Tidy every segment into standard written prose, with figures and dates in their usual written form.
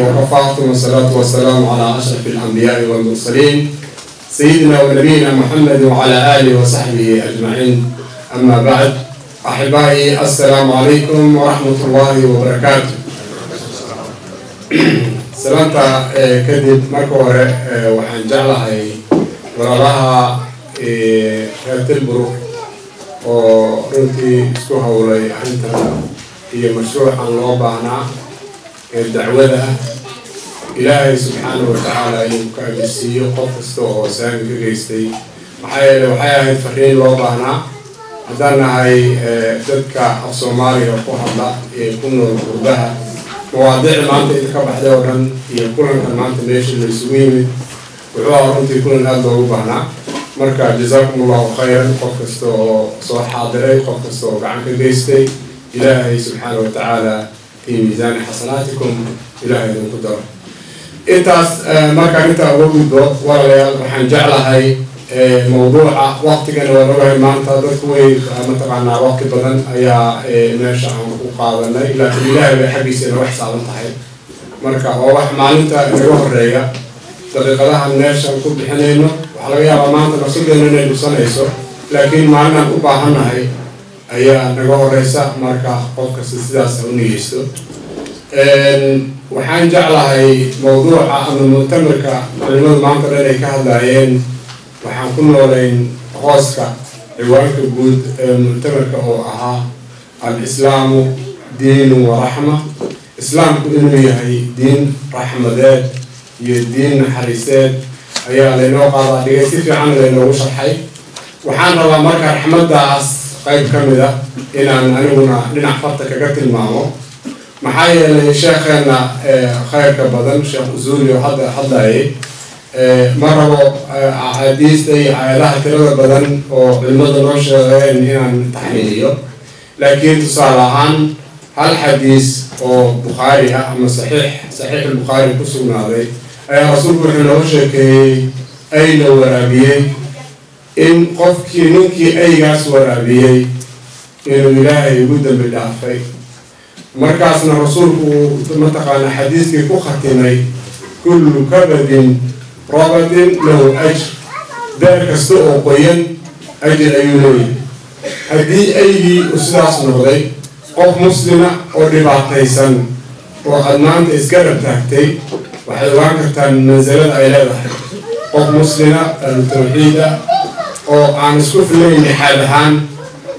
وكفى، ثم الصلاة والسلام على أشرف الأنبياء والمرسلين، سيدنا ونبينا محمد وعلى آله وصحبه أجمعين. أما بعد، أحبائي، السلام عليكم ورحمة الله وبركاته. Salaanta kadib, marka hore waxaan jeclahay walaalaha reer Tilburg oo runtii isku howlay arrintan iyo mashruucan loo baahnaa ee dacwada ah, Ilaahay subxaanahu watacaala inuu ka ajirsiiyo qof kasta oo saami ka geystay. Maxaa yeele, waxay ahayd fariin loo baahnaa. Haddaan nahay dadka af Soomaaliga ku hadla ee ku nool qurbaha, mawaadiici maanta inta ka baxday oo dhan iyo kulankan maanta meesha la isugu yimid wuxuu ahaa runtii kulan aada loogu baahnaa. Marka jazaakum Allahu khayran, qof kasta oo soo xaadiray, qof kasta oo gacan ka geystay. Ilaahay subxaana wa tacaala fii miisaani xasanaatikum Ilaahay idinku daro. Intaas markaan intaa uga gudbo, walaalayaal, waxaan jeclahay mawduuca. Waqtigana waan ogahay, maanta dadku way mataqaanaa, waqti badan ayaa meesha aan ku qaadanay, laakiin Ilaahay bay xaggiisa inaga xisaaban tahay. Marka waa wax maalinta inaga horeeya. Daqiiqadahan meeshaan ku bixinayno waxaa laga yaabaa maanta nafsadeena inay dhusanayso, laakiin maalinaan u baahannahay ayaa naga horeysa. Marka qof kasta sidaas ha u niyeysto. Waxaan jeclahay mawduuca ama muctamarka culimadu maanta dhan ay ka hadlaayeen, waxaan ku noolayn hooska ciwaanka guud ee muctamarka oo ahaa "Al-Islaamu diinu wa raxma", Islaamku inuu yahay diin raxmadeed iyo diin naxariiseed ayaa laynoo qaadaa dhigay, si fiican laynoogu sharxay. Waxaan rabaa marka raxmaddaas qayb ka mid a inaan aniguna dhinac farta kaga tilmaamo. Maxaa yeelay, sheekheena khayrka badan, Sheekh Usuuli oo hadda hadlayay, ma rabo axaadiista iyo aayadaha tirada badan oo culimada noo sheegeen inaan taxliiliyo, laakiin tusaale ahaan hal xadiis oo Bukhaari ah ama Saxiix Albukhaari ku sugnaaday ayaa Rasuulku wuxuu nooga sheekeeyey ay la waraabiyey, in qofkii ninkii aygaas waraabiyey inuu Ilaahay ugu dambi dhaafay. Markaasna Rasuulku uu mataqaanaa xadiiskii ku khatimay "kullu kabadin rabatin lahu ajr", beer kasta oo qoyan ajir ayuu leeyahay. Haddii aygii uu sidaas noqday, qof muslima oo dhibaataysan oo aada maanta iska rab taagtay, waxaad ogaan kartaan mansalada ay leedahay. Qof muslima, ahlu tawxiid ah, oo aan isku filayn lixaad ahaan,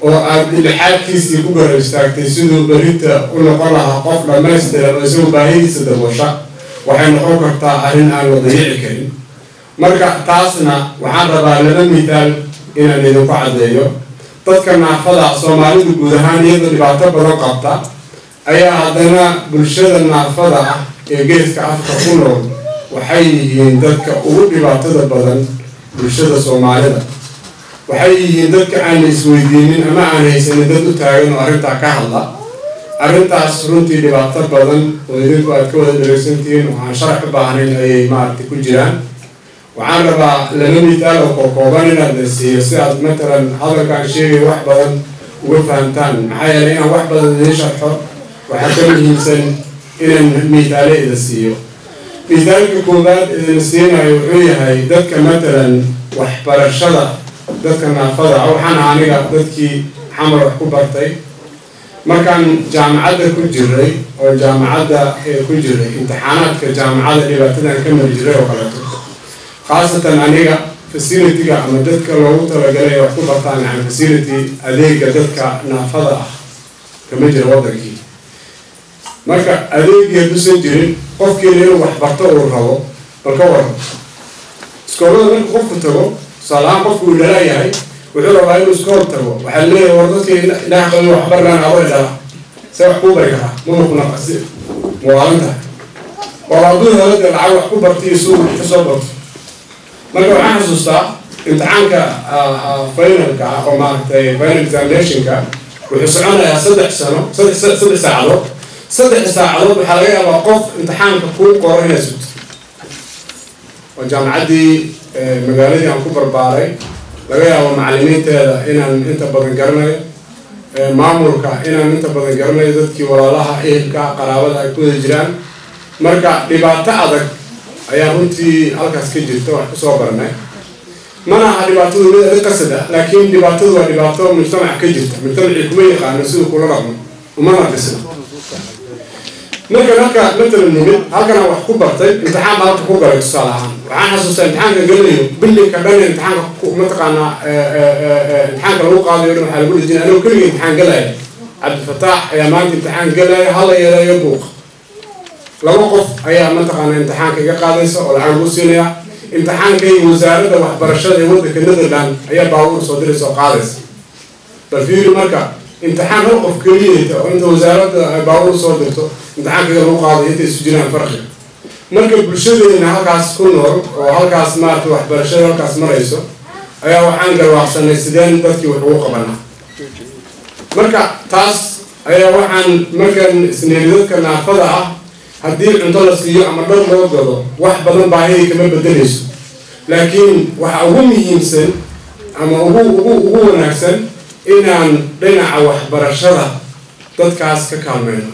oo aad lixaadkiisii ku garab istaagtay siduu berita u noqon lahaa qof dhammaystiran oo isagu baahidiisa daboosha, waxay noqon kartaa arrin aan la dayici karin. Marka taasna waxaan rabaa laba mithaal inaan idinku caddeeyo. Dadka naafada, Soomaalidu guud ahaan iyadoo dhibaato badan qabta ayaa haddana bulshada naafada ah ee Geeska Afrika ku nool waxay yihiin dadka ugu dhibaatada badan bulshada Soomaalida. Waxay yihiin dadka aan la isweydiinin ama aan haysanin dad u taagan oo arrintaa ka hadla. Arrintaas runtii dhibaato badan oo idinku aad ka wada dheregsantihiin oo aan sharax u baahnayn ayay maaragtay ku jiraan. Waxaan rabaa laba mithaal oo kookooban inaad la siiyo si aad matalan hadalkaan sheegay wax badan uga fahamtaan. Maxaa yeelay, inaan wax badan idiin sharxo waxaa ka muhiimsan inaan mithaale ida siiyo. Mithaalka koowaad idin siinayo wuxuu yahay dadka matalan waxbarashada, dadka naafada. Waxaan aniga dadkii Xamar wax ku bartay. Markaan jaamacadda ku jiray oo jaamacadda ku jiray, imtixaanaadka jaamacadda dhibaatadan ka mari jiray oo kaleeto, khaasatan aniga facility-ga ama dadka loogu talagalay ay wax ku bartaan, yani facility adeega dadka naafada ah kama jira waddankii. Marka adeegii hadduusan jirin, qofkiina inuu wax barto uu rabo, bal ka waran iskoolada marka qofku tago? Tusaale ahaan, qofku uu dhalaayahay, wuxuu rabaa inuu iskool tago. Waxaa leeyahay, "War dadka Ilaah qabi wax barlaan, abo dhala see wax kuu bari karaa? Maba kuna si muwaalan tahay." Waa hadduu helo dee lacag wax ku barto iyo suu kasoo barto. Marka waxaan xasuustaa imtixaanka finalka ah oo maaragtay final examinationka wuxuu soconayaa 3 sano, 3 saacadood. 3 saacadood waxaa laga yaabaa qof imtixaanka kuu qoro inaad sugto. Oo jaamacaddii magaaladii aan ku barbaaray, laga yaabo macallimiinteeda inaan inta badan garanayo, maamulka inaan inta badan garanayo, dadkii walaalaha, ehelka, qaraabada ay ku wada jiraan. Marka dhibaato adag ayaa runtii halkaas ka jirta wax kusoo baranay. Mana aha dhibaatadu mid adag qasad ah, laakiin dhibaatadu waa dhibaato mujtamaca ka jirta. Mujtamacii kuma yaqaano siduu kula dhaqmo, umana dhisna. Marka halka matalan nimid halkan aan wax ku bartay, imtixaan baa halka ku galay. Tusaale ahaan, waxaan xasuustaa imtixaanka gelayo, bilinka dhan imtixaanka mataqaanaa imtixaanka lagu qaadayo dhan waxaa lagu dhejinaya anigoo keligii imtixaan galaya. Cabdifataax ayaa maanta imtixaan galaya, hala yeelayo buuq. 2 qof ayaa mataqaanaa imtixaanka iga qaadaysa oo lacag lagu siinaya. Imtixaankayga wasaaradda waxbarashada ee waddanka Netherland ayaa baabuur soo diraysa oo qaadaysa. Bal fiiri, marka imtixaan hal qof keliyata oo inta wasaaradda ay baabuur soo dirto imtixaankayga lagu qaadayo, intay isu jiraan farqiga. Marka bulshadeena halkaas ku nool oo halkaas maarata waxbarashada halkaas marayso ayaa waxaan garwaaqsanay sideen dadkii wax ugu qabanaa. Marka taas ayaa waxaan markaan isneeri dadka naafada ah haddii cunto la siiyo ama dhar loo gado, wax badan baahidii kama bedelayso, laakiin waxa ugu muhiimsan ama ugu wanaagsan inaan dhinaca waxbarashada dadkaas ka kaalmayno.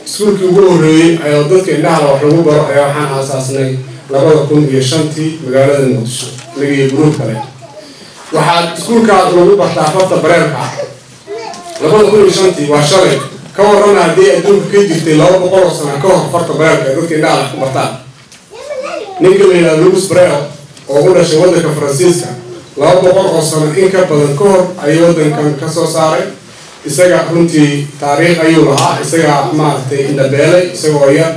Iskuulkii ugu horreeyey ayaa dadka indhahala wax lagu baro ayaa waxaan aasaasnay 2005-tii magaalada Muqdisho, anaga iyo group kale. Waxaa iskuulkaa lagu bartaa farta bareerka ah. 2005-tii waa shalay. Ka warrama haddii adduunka ka jirtay 200 oo sano ka hor farta bareerka ee dadka indhahala wax ku bartaan? Ninka la yidhahdo Louis Braille oo u dhashay waddanka Faransiiska, 200 oo sano in ka badan ka hor ayuu waddankan ka soo saaray. Isaga runtii taariikh ayuu lahaa. Isaga maaragtay indhabeelay isagoo yar,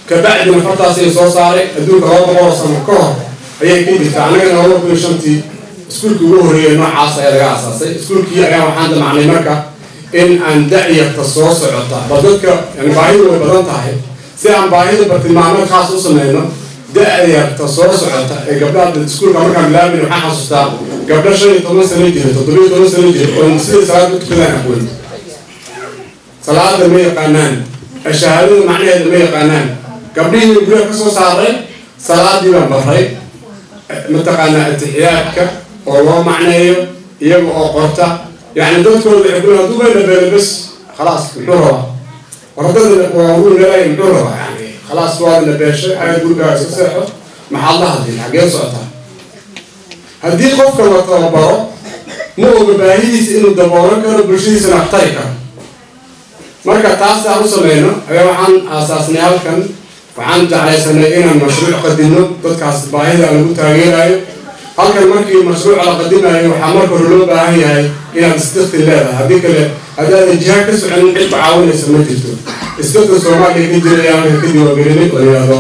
kabacdina fartaas ayuu soo saaray. Adduunka 200 oo sano ka hor ayay ka jirtaa. Annagana 2005-tii iskuulkii ugu horreeyay noocaas ayaa laga aasaasay. Iskuulkii ayaa waxaan damacnay marka in aan dacyarta soo socota bal dadka, yani baahidu way badan tahay, si aan baahida bartilmaameed khaas u sameyno da-yarta soo socota ee gabdhaha. Iskuulka markaan bilaabin waxaan xasuustaa gabdho 15 sano jira, 17 sano jira oo siday salaad u tukadaan aqoon. Salaada ma yaqaanaan, shahaadada macnaheeda ma yaqaanaan. Gabdhihii guryaha ka soo saaray, salaadii baan baray, mataqaanaa atixiyaadka oo loo macneeyo iyaga oo qorta. Yani dadkooda waxay ku hadduu bayna beelo bes khalaas, muxuu rabaa? War haddad waa ugu leeyahay, muxuu rabaa? Yani khalaas, waadna beeshay, ayaad gurigaaga iska seexo, maxaad la hadlin, xaggee socotaa? Haddii qofka la tababaro, ma oga baahidiisa inuu daboolan karo, bulshadiisana wax tari karo. Marka taas aan u sameyno ayaa waxaan aasaasnay halkan. Waxaan jeclaysanay inaan mashruuc qadino dadkaas baahida lagu taageerayo. Halkan markii mashruuca la qadimayo, waxaa marka hore loo baahan yahay inaad stichting leedahay. Haddii kale, haddaadan jiha ka soconin, cid ku caawinaysa ma jirto. Stichting Soomaaliya ka jiray ayaan halkan ka diiwaangelinay oo la yihahdo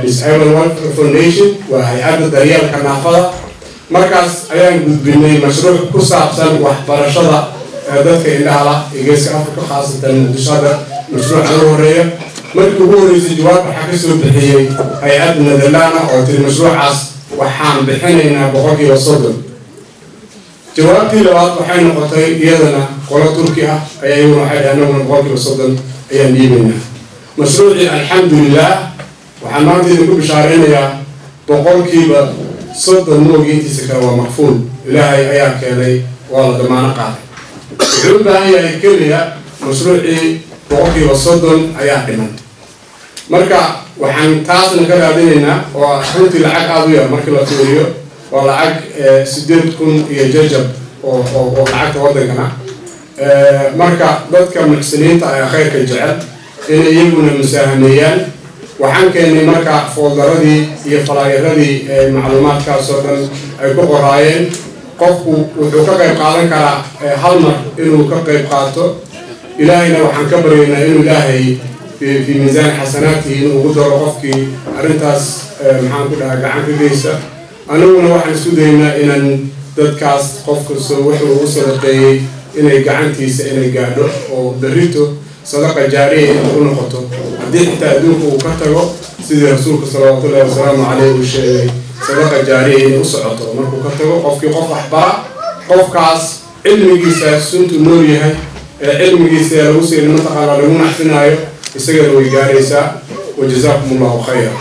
Disable Welfare Foundation, waa hay-adda daryeelka naafada. Markaas ayaan gudbinay mashruuc ku saabsan waxbarashada dadka indhahala ee Geeska Africa, khaasatan Muqdisho. Hadda mashruuca ugu horeeya, markii ugu horreysay jawaab waxaa kasoo bixiyey hay-adda Netherlana oo tiri mashruucaas waxaan bixinaynaa 30%. Jawaabtii labaad waxay noqotay iyadana qolo Turki ah ayaa iyaguna waxay dhahay anaguna 30% ayaan dhiibaynaa mashruucii. Alxamdulilah, waxaan maanta idinku bishaaraynayaa 30% moogi intiisa kale waa makfuul. Ilaahay ayaa keenay, waa la damaano qaaday. Wuxuu u baahan yahay keliya mashruucii 30% ayaa dhiman. Marka waxaan taasna ka raadinaynaa oo runtii lacag aada u yar markii la fiiriyo, waa lacag 8,000 iyo jajab oo lacagta waddankana. Marka dadka muxsiniinta ee khayrka jecel inay iyaguna musaahameeyaan. Waxaan keenay marka folderadii iyo flyeradii ee macluumaadkaas oo dhan ay ku qoraayeen. Qofku wuxuu ka qayb qaadan karaa hal mar inuu ka qayb qaato. Ilaahayna waxaan ka baryaynaa inuu Ilaahay fi miisaan xasanaatihi inuu ugu daro qofkii arrintaas, maxaan ku dhahaa, gacan ka geysa. Aniguna waxaan isku daynaa inaan dadkaas qof kastoo wuxuu ugu sadaqeeyey inay gacantiisa inay gaadho oo berrito sadaqa jaariya inay u noqoto haddii xitaa adduunka uu ka tago, sidii rasuulka salawaatullahi wasalaamu caleyh uu sheegay, sadaqa jaariya inay u socoto markuu ka tago. Qofkii qof waxbara, qofkaas cilmigiisa suntu nool yahay ee cilmigiisa lagu sii mataqaana lagu nacfinaayo, isagana way gaaraysaa. Wajazaakum Allahu khayra.